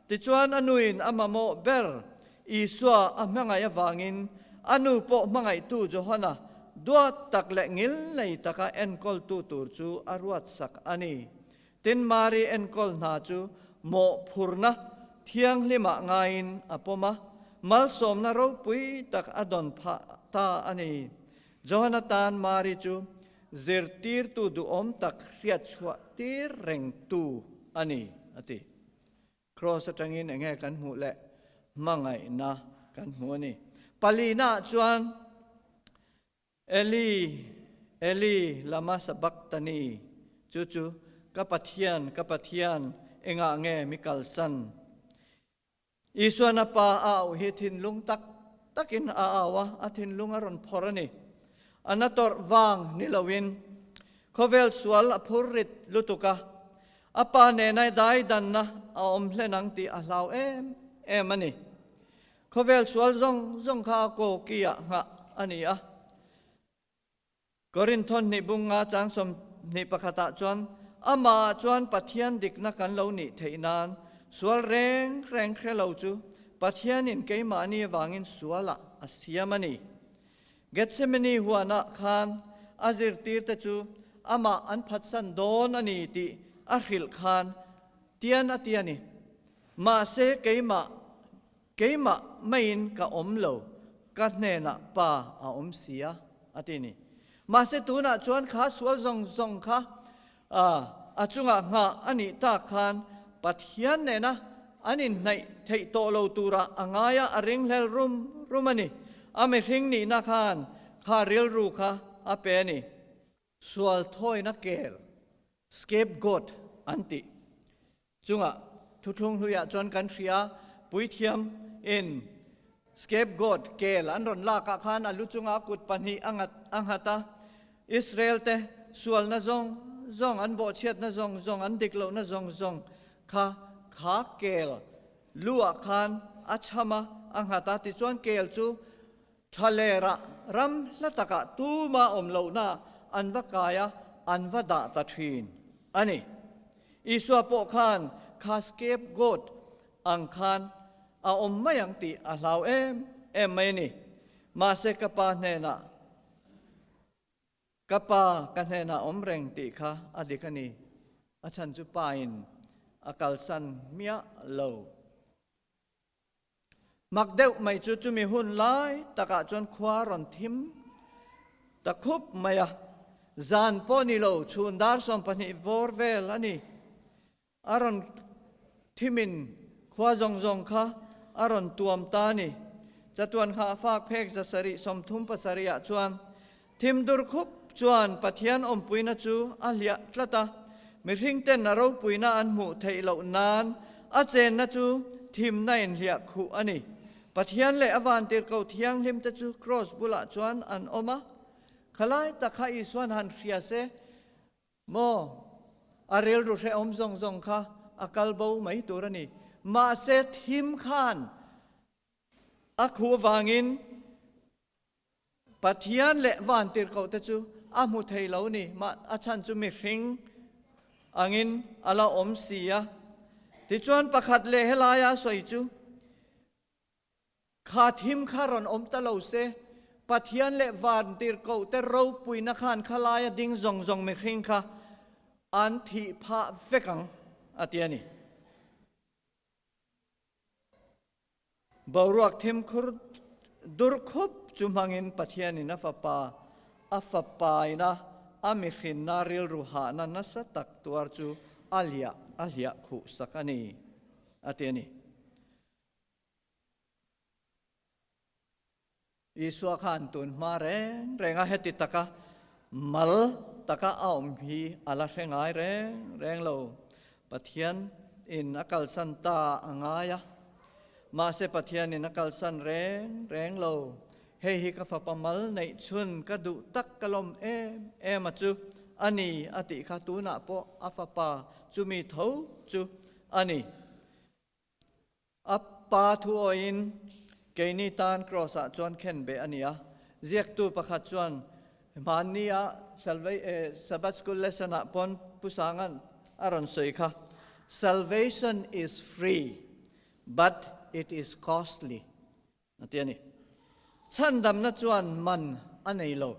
Tichuan a nuin a mamawh ber Isua a hmangaih avangin a nu pawh hmangaihtu Johana duat tak leh ngilnei taka enkawltu tur chu a ruatsak a ni. Tin, Mari enkawl hna chu mawhphurna thianghlimah ngaiin a pawm a, malsawmna ropui tak a dawn phah ta a ni. Johana tan Mari chu zirtirtu duhawm tak hriatchhuah tir rengtu a ni, a ti. Kraws atangin enge kan hmuh leh hmangaihna kan hmu a ni. Palinaah chuan Eli, Eli, lama sabachthani, chu chu ka Pathian, ka Pathian, engah nge mi kalsan? Isuan a pa a auh hi thinlung tak. takin a au a, a thinlung a rawn phawrh a ni. A na tawrh vang ni loin khawvel sual a phur rit lutuk a, a pa nena daidanna a awm hlen ang tih a hlau em em a ni. Khawvel sual zawng zawng kha a koki-ah nghah a ni a. Korinthon hnih bunga chang 21 ah chuan, Amah ah chuan Pathian dikna kan lo nih theih nan sual reng reng hre lo chu Pathianin keimahni avangin sualah a siam a ni. Gethsemane huanah khan a zirtirte chu amah an phatsan dawn a ni tih a hrilh khan tian a ti a ni. Mahse keimah Keimah maiin ka awm lo, ka hnenah Pa a awm si a, a ti ni. Mahse tunah chuan kha sual zawng zawng kha a chungah nghah a nih tak khan Pathian nena an inhnaih theih tawh lo turah a ngai a, a ringhlel rum rum a ni. A mihring nihna khan kha rilru kha a pe a ni. Sual thawina kel, scapegoat, an tih chungah thuthlung hluiah chuan kan hria, puithiam in scapegoat kel an rawn lak ah khan a lu chungah kut pahnih a ngat a nghat a, Israel te sualna zawng zawng, an bawhchhiatna zawng zawng, an dik lohna zawng zawng kha kha kel lu ah khan a chham a, a nghat a, tichuan kel chu Thlalerah ram hla takah tuma awm lohna an va kai a, an va dah ta thin a ni. Isua pawh khan kha scapegoat ang khan a awm mai ang tih a hlau em em mai a ni. Mahse ka pa hnenah, Ka pa ka hnenah awm reng tih kha a dik a ni. A chhan chu pa in a kalsan miah lo. Mak deuh mai chu chumi hun lai takah chuan khua rawn thim ta khup mai a, zan pawh ni lo chhun dar 20 vawr vel a ni. A rawn thimin khua zawng zawng kha a rawn tuam ta a ni. Chatuan nghah fak phek 700 37 ah chuan Thim dur khup chuan Pathian awmpuina chu a hliah tlat a, mihringten a ropuina an hmuh theih loh nan a chenna chu thimna in hliah khuh a ni. Pathian leh a vantirhkoh thianghlimte chu kraws bulah chuan an awm a, Khalai tak kha Isuan han hria se maw? A rilru hrehawm zawng zawng kha a kal bo mai tur a ni. Mahse thim khan a khuh avangin Pathian leh vantirhkoh te chu a hmu thei lo ni, mah a chhan chu mihring angin a la awm si a. Tichuan pakhat leh helaia a sawi chu, Kha thim kha rawn awm ta lo se, Pathian leh vantirhkoh te ropuina khan khalaia ding zawng zawng mihring kha an thih phah vek ang, a ti a ni. Boruak thimkhur dur khup chu hmangin Pathianin a Fapa, a Fapaina a mihrinna rilru hahna nasa tak tuar chu a liah a hliah khuh sak a ni, a ti a ni. Isua khan tun hma reng reng a heti taka mal taka a awm hi a la hre ngai reng reng lo. Pathian in a kalsan ta a ngai a, mahse Pathian in a kalsan reng reng lo. Hei hi ka fapa mal neih chhun ka duh tak ka lawm em em a chu a ni a tih kha tunah pawh a fapa chumi tho chu a ni. A pa thu awiin keini tan Kraws-ah chuan khen beh a ni a. Ziaktu pakhat chuan hmanni a Sabbath School lesson-ah pawn Pu Sanga'n a rawn sawi kha, Salvation is free, but it is costly a ti a ni. Chhandamna chuan man a nei lo,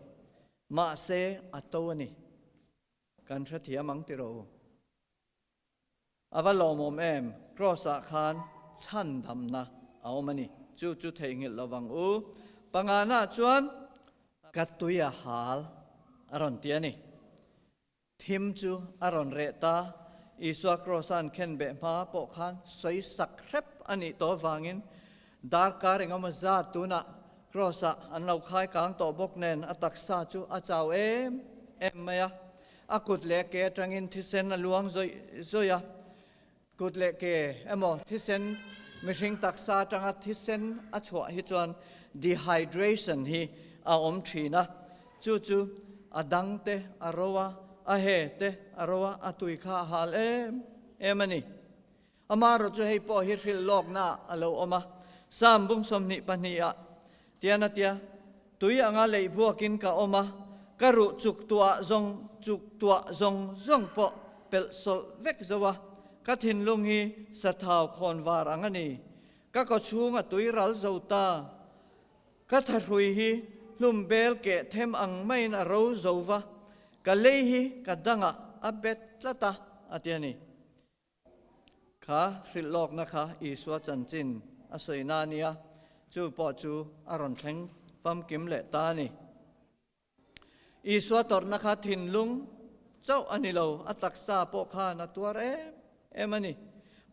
mahse a to a ni. Kan hrethiam ang tiraw u. A va lawmawm em? Kraws-ah khan chhandamna a awm a ni. Chu chu theihnghilh lo vang u. Pangana chuan ka tui a hal a rawn ti a ni. Thim chu a rawn reh ta. Isua Kraws-a'n khenbeh hma pawh khan sawi sak hrep a nih tawh avangin darkar engemaw zat tunah Kraws-ah an lo khai kang tawh bawk nen a taksa chu a chau em em mai a. A kut leh ke atangin thisen a luang zawih zawih a, kut leh ke emaw thisen mihring taksa atanga thisen a chhuah hi chuan dehydration hi a awm thin a, chu chu a dang te a ro a, a he te a ro a, a tui kha a hal em em a ni. Amaherawh chu hei pawh hi hrilh lawkna ah a lo awm a, Psalm bung 22 ah tian a tia, Tui anga leih buakin ka awm a, ka ruh chuk tuah zawng chuk tuah zawng zawng pawh pelh sawlh vek zo a, ka thinlung hi sathau khawn var ang a ni. Ka kawchhung a tui ral zo ta. Ka thahrui hi hlum bel keh them ang maiin a ro zo va, ka lei hi ka dangah a bet tlat a, a ti a ni. Kha hrilh lawkna kha Isua chanchin a sawi na a nia, chu pawh chu a rawn thleng famkim leh ta a ni. Isua tawrhna kha thinlung chauh a ni lo, a taksa pawh khan a tuar em em a ni.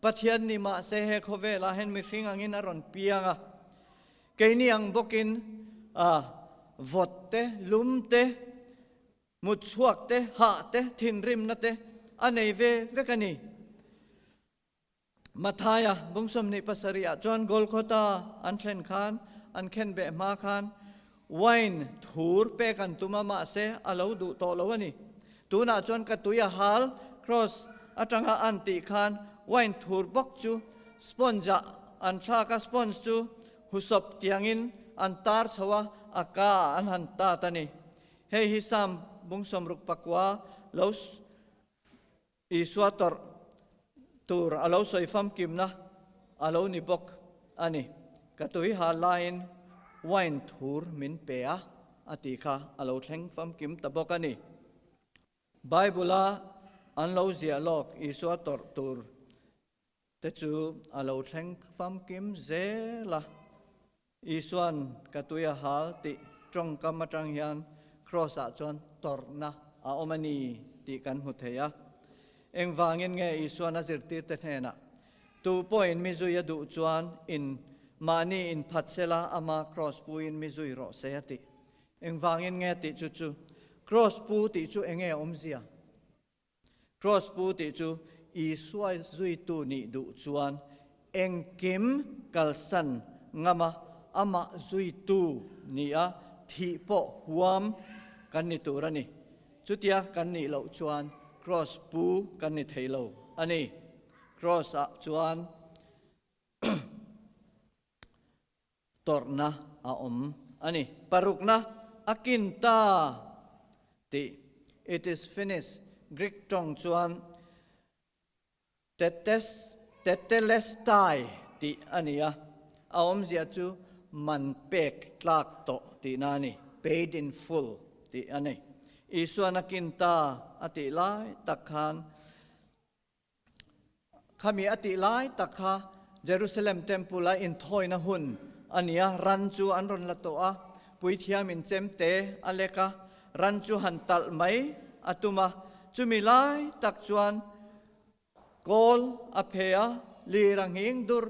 Pathian ni mahse he khawvelah hian mihring angin a rawn piang a, keini ang bawkin vawt te, lum te, Mut chhuak te, hah te, thinrimna te a nei ve vek a ni. Mathaia bung 27 ah chuan Golgotha an thlen khan an khen beh hma khan wine thur pek an tum a, mahse a lo duh tawh lo a ni. Tunah chuan ka tui a hal, cross atanga an tih khan wine thur bawk chu sponge ah an thlak a, sponge chu husawp tiangin an tar chho a, a ka ah an han tat a ni. Hei hi Psalm bung 69 lo Isua tawrh tur a lo sawi famkimna a lo ni bawk a ni. Ka tui ha laiin wine thur min pe a, a tih kha a lo thleng famkim ta bawk a ni. Bible-a an lo ziah lawk Isua tawrh tur te chu a lo thleng famkim zel a. Isua'n ka tui a hal tih tawngkam atang hian Kraws-ah chuan tawrhna a awm a ni tih kan hmu thei a. Engvangin nge Isua'n a zirtirte hnenah, Tu pawhin mi zui a duh chuan in mahni inphat sela ama Kraws puin mi zui rawh se a tih? Engvangin nge tih chu chu Kraws pu tih chu enge a awmzia? Kraws pu tih chu Isua zuitu nih duh chuan engkim kalsan ngama amah zuitu nia thih pawh huam kan ni tur a ni. Chutia kan nih loh chuan kraws pu kan ni thei lo a ni. Kraws ah chuan tawrhna a awm a ni. Parukna a kin ta tih, it is finished, Greek tawng chuan tetes, tetelestai tih a ni a, a awmzia chu man pek tlak tawh tihna a ni, paid in full tih a ni. Isuan a kin ta a tih lai tak khan Khami a tih lai tak kha Jerusalem Temple a inthawina hun a ni a, ran chu an rawn la tawh a, puithiamin chemte a lek a, ran chu han talh mai a tum a, chumi lai tak chuan kawl a phe a, lir a nghing dur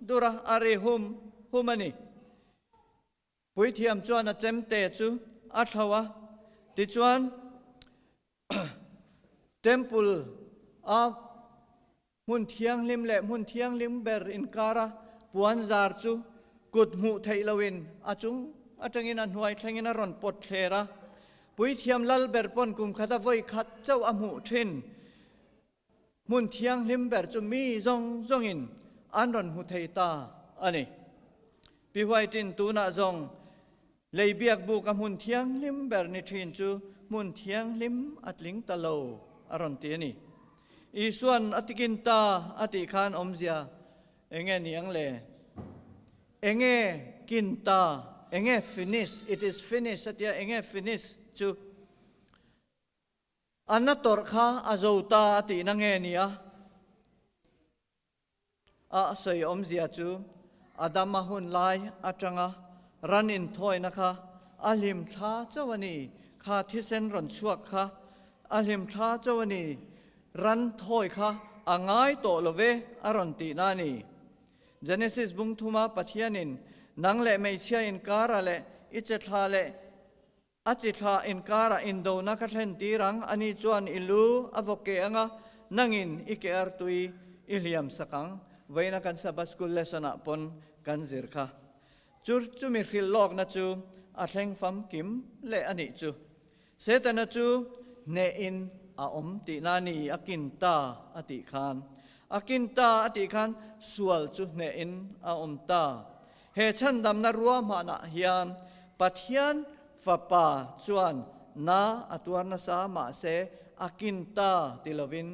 dur a, a ri hum hum a ni. Puithiam chuan a chemte chu a thlo a, tichuan Temple a hmun thianghlim leh hmun thianghlim ber inkara puan zar chu kut hmuh theih loin a chung atangin a hnuai thlengin a rawn pawt thler a. Puithiam lal ber pawn kum khata vawi khat chauh a hmuh thin. Hmun thianghlim ber chu mi zawng zawngin an rawn hmu thei ta a ni. Pi White-in tunah zawng Lei biak buk a hmun thianghlim ber ni thin chu hmun thianghlim a tling ta lo a rawn ti a ni. Isua'n a tikin ta a tih khan awmzia enge ni ang le? Enge kin ta? Enge finish? It is finished a tia enge finish chu? A na tawrh kha a zo ta a tihna nge ni a? A sawi awmzia chu Adama hun lai atanga ran inthawina kha a hlim thla chauh a ni, kha thisen rawn chhuak kha a hlim thla chauh a ni, ran thawi kha a ngai tawh lo ve a rawn tihna a ni. Genesis bung thuma Pathianin nang leh hmeichhia inkara leh i che thla leh A chi thla inkarah indona ka thlen tir ang, ani chuan i lu a vaw ke ang a, nangin i ke artui i hliam sak ang. Vawiina kan Sabbath School lesson ah pawn kan zir kha. Chu chumi hrilh lawkna chu a thleng famkim leh a nih chu. Setana chu hnehin a awm tihna a ni, a kin ta a tih khan. A kin ta a tih khan sual chu hnehin a awm ta. He chhandamna ruahmanah hian Pathian Fapa chuan na a tuar nasa mahse a kin ta ti lovin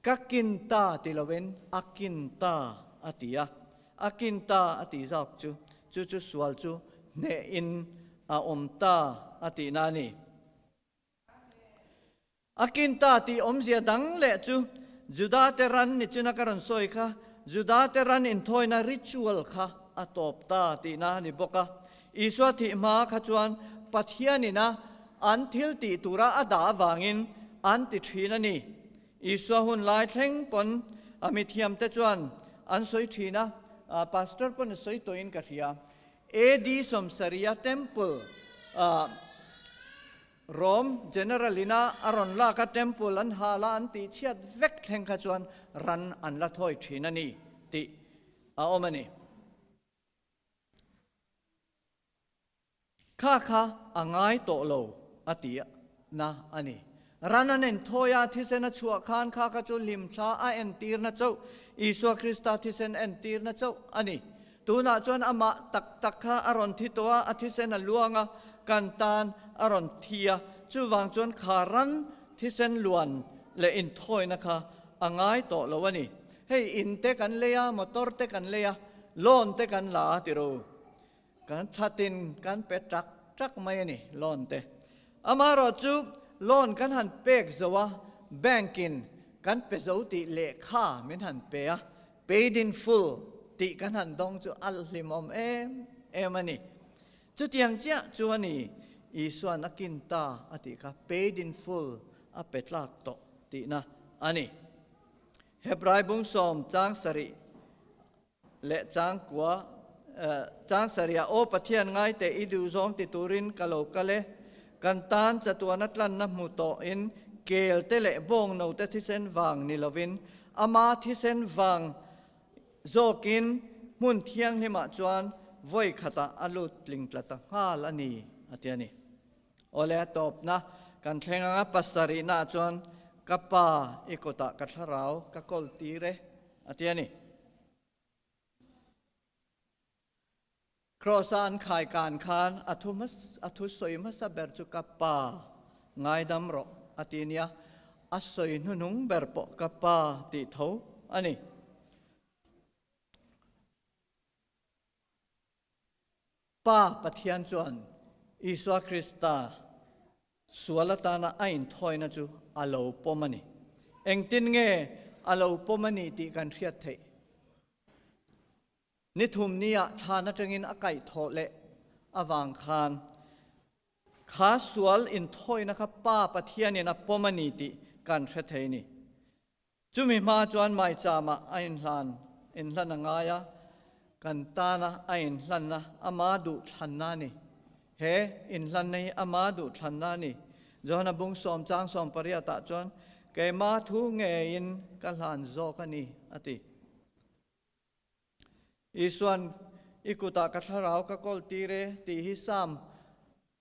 Ka kin ta ti loin a kin ta a ti a, a kin ta a tih zawk chu chu chu sual chu hnehin a awm ta a tihna a ni. A kin ta tih awmzia dang leh chu Judate ran ni chuna ka rawn sawi kha, Judate ran inthawina ritual kha a tawp ta tihna a ni bawk a. Isua thih hma kha chuan Pathianin a an thil tih tura a dah avangin an ti thin a ni. Isua hun lai thleng pawn a mithiamte chuan an sawi thin a, Pastor pawn a sawi tawhin ka hria. AD sawmsarih a Temple Rome General ina a rawn lak a Temple an hal a an tihchhiat vek thleng kha chuan ran an la thawi thin a ni tih a awm a ni. Kha kha a ngai tawh lo a ti na a ni. Ran an enthawi a, thisen a chhuah khan kha kha chu hlimthla a entirna chauh, Isua Krista thisen entirna chauh a ni. Tunah chuan amah tak tak kha a rawn thi tawh a, a thisen a luang a, kan tan a rawn thi a, chuvang chuan kha ran thisen luan leh inthawina kha a ngai tawh lo a ni. Hei in te kan lei a, motor te kan lei a, loan te kan la a ti ro. Kan thatin kan pe tak tak mai a ni loan te. Amaherawh chu loan kan han pek zo a, bank in kan pe zo tih lehkha min han pe a, paid in full tih kan han dawng chu a hlimawm em em a ni. Chutiang chiah chu a ni, Isua'n a kin ta a tih kha paid in full a pe tlak tawh tihna a ni. Hebrai bungsawm chang sarih Leh changkua chang sarih ah, Aw Pathian ngai teh i duh zawng ti turin ka lo kal e. Kan tan chatuana tlanna hmu tawhin kel te leh bawng no te thisen vang ni lovin ama thisen vang zawkin hmun thianghlimah chuan vawi khatah a lut tling tla ta nghal a ni, a ti a ni. Awle a tawpna kan thleng anga pasarihna ah chuan ka pa i kutah ka thlarau ka kawl tir e a ti a ni. Kraws a an khai kan khan a thu a thu sawi hmasa ber chu ka pa ngaidam rawh a ti nia, a sawi hnuhnung ber pawh ka pa tih tho a ni. Pa Pathian chuan Isua Krista sual atana a inthawina chu a lo pawm a ni. Engtin nge a lo pawm a ni tih kan hriat theih? Ni thum niah thlan atangin a kaihthawh leh avang khan kha sual inthawina kha Pa Pathianin a pawm a ni tih kan hre thei a ni. Chumi hma chuan maichama a inhlan inhlan a ngai a, kan tana a inhlanna ama duhthlanna a ni. He inhlanna hi ama duhthlanna a ni. Johana bung sawm chang sawm pariatah chuan, Keima thu ngeiin ka hlan zawk a ni, a ti. Isuan, I kutah ka thlarau ka kawl tir e, tih hi Psalm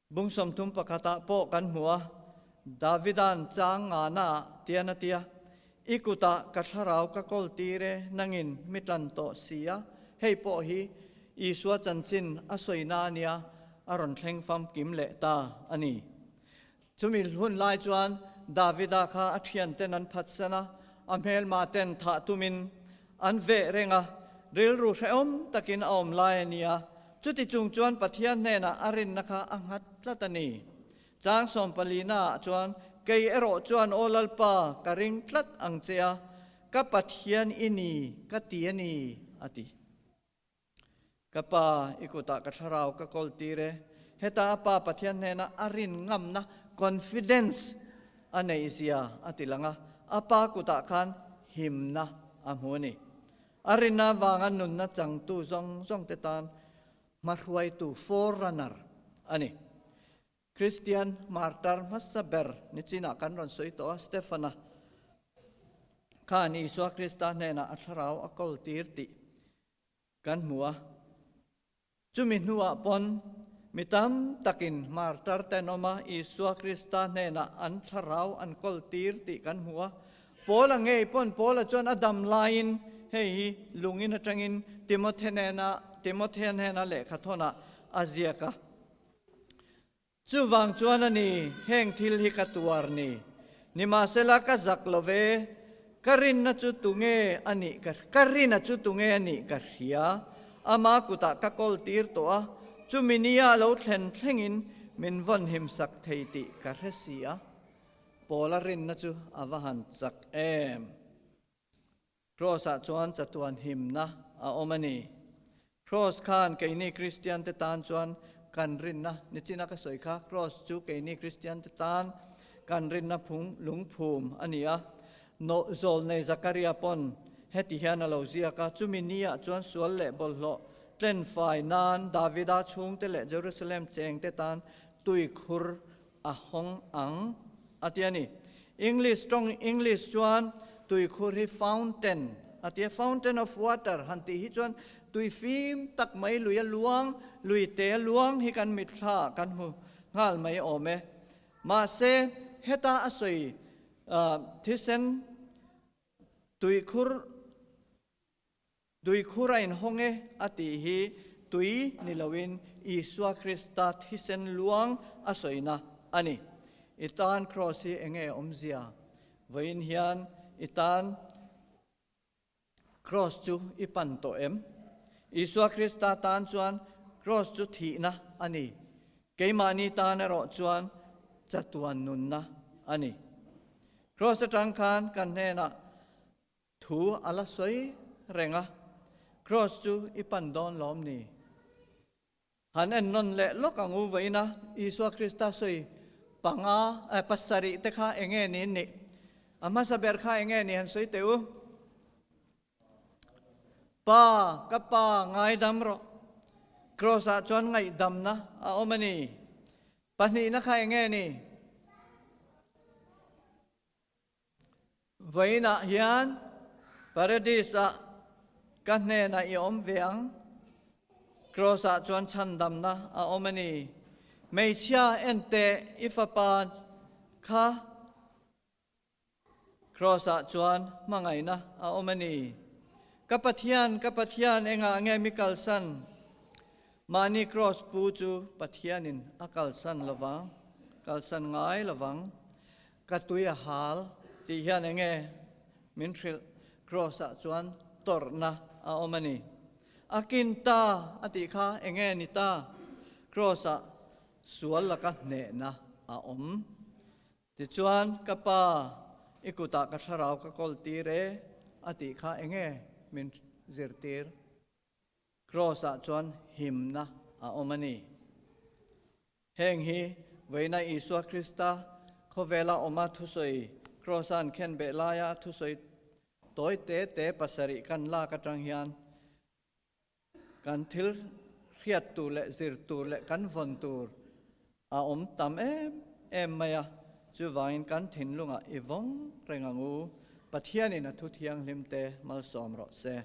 bung 31 ah pawh kan hmu a. Davida'n chang ngana tian a ti a, I kutah ka thlarau ka kawl tir e, nangin mi tlan tawh si a. Hei pawh hi Isua chanchin a sawina a nia, a rawn thleng famkim leh ta a ni. Chumi hun lai chuan Davida kha a thianten an phatsan a, a hmelma ten thah tumin an veh reng a, rilru hrehawm takin a awm lai a ni a. Chuti chung chuan Pathian hnenah a rinna kha a nghat tlat a ni. Chang sawmpalina ah chuan, Kei erawh chuan Aw Lalpa, ka ring tlat ang che a, ka Pathian i ni, ka ti a ni, a ti. Ka Pa, i kutah ka thlarau ka kawl tir e. Heta a Pa Pathian hnena a rin ngamna, confidence, a neih zia a ti lang a, a Pa kutah khan himna a hmu a ni. A rinna avanga nunna changtu zawng zawngte tan hmahruaitu, forerunner, a ni. Kristian martar hmasa ber nichinah kan rawn sawi tawh a, Stefana khan Isua Krista hnenah a thlarau a kawl tir tih kan hmu a. Chumi hnuah pawn mi tam takin martar tenawma Isua Krista hnenah an thlarau an kawltir tih kan hmu a. Paula ngei pawn Paula chuan a dam laiin hei hi lungin atangin Timothe nena Timothea hnena lehkha thawnah a ziak a. Chuvang chuan a ni, heng thil hi ka tuar ni. Nimahsela ka zak lo ve, ka rinna chu tunge a nih ka ka rina chu tunge a nih ka hria. Ama kutah ka kawl tir tawh a, chumi nia a lo thlen thlengin min vawn himsak thei tih ka hre si a. Paula rinna chu a va han chak em! Kraws-ah chuan chatuan himna a awm a ni. Kraws khan keini Kristiante tan chuan kan rinna, nichina ka sawi kha, Kraws chu keini Kristiante tan kan rinna phung lungphum a ni a. Nawh zawlnei Zakaria pawn heti hian a lo ziak a, Chumi niah chuan sual leh bawlhhlawh tlenfai nan Davida chhungte leh Jerusalem chengte tan tuikhur a hawng ang a ti a ni. English tawng English chuan tuikhur hi fountain a ti a, fountain of water han tih hi chuan tui fim tak mai lui a luang, lui te a luang hi kan mitthla kan hmu nghal mai awm e. Mahse heta a sawi thisen tuikhur Tuikhur a inhawng e a tih hi tui ni loin Isua Krista thisen luang a sawina a ni. I tan Kraws hi enge awmzia? Vawiin hian i tan Kraws chu i pan tawh em? Isua Krista tan chuan Kraws chu thihna a ni. Keimahni tan erawh chuan chatuan nunna a ni. Kraws atang khan kan hnenah Thu a la sawi reng a, Kraws chu i pan dawn lawm ni? Han en nawn leh lawk ang u vawiin a, Isua Krista sawi panga, eh, pasarih te kha eng nge niin nih? A hmasa ber kha eng nge ni han sawi teh u? Pa, ka Pa, ngaidam rawh. Kraws-ah chuan ngaihdamna a awm a ni. Pahnihna kha eng nge ni? Vawiinah hian Paradis-ah ka hnenah i awm ve ang. Kraws-ah chuan chhandamna a awm a ni. Hmeichhia en teh i fapa kha Kraws-ah chuan hmangaihna a awm a ni. Ka Pathian, ka Pathian, engah nge mi kalsan? Mahni Kraws pu chu Pathianin a kalsan lovang, kalsan ngai lovang. Ka tui a hal tih hian enge min hrilh? Kraws-ah chuan tawrhna a awm a ni. A kin ta a tih kha enge ni ta? Kraws-ah sual laka hnehna a awm. Tichuan, Ka Pa, i kutah ka thlarau ka kawl tir e a tih kha enge min zirtir? Kraws-ah chuan himna a awm a ni. Heng hi vawiina Isua Krista khawvela awma thusawi Kraws-a an khen beh laia thusawi tawi te te pasarih kan lak atang hian kan thil hriat tur leh zir tur leh kan vawn tur a awm tam em em mai a, chuvangin kan thinlungah i vawng reng ang u. Pathianin a thu thianghlim te malsawm rawh se.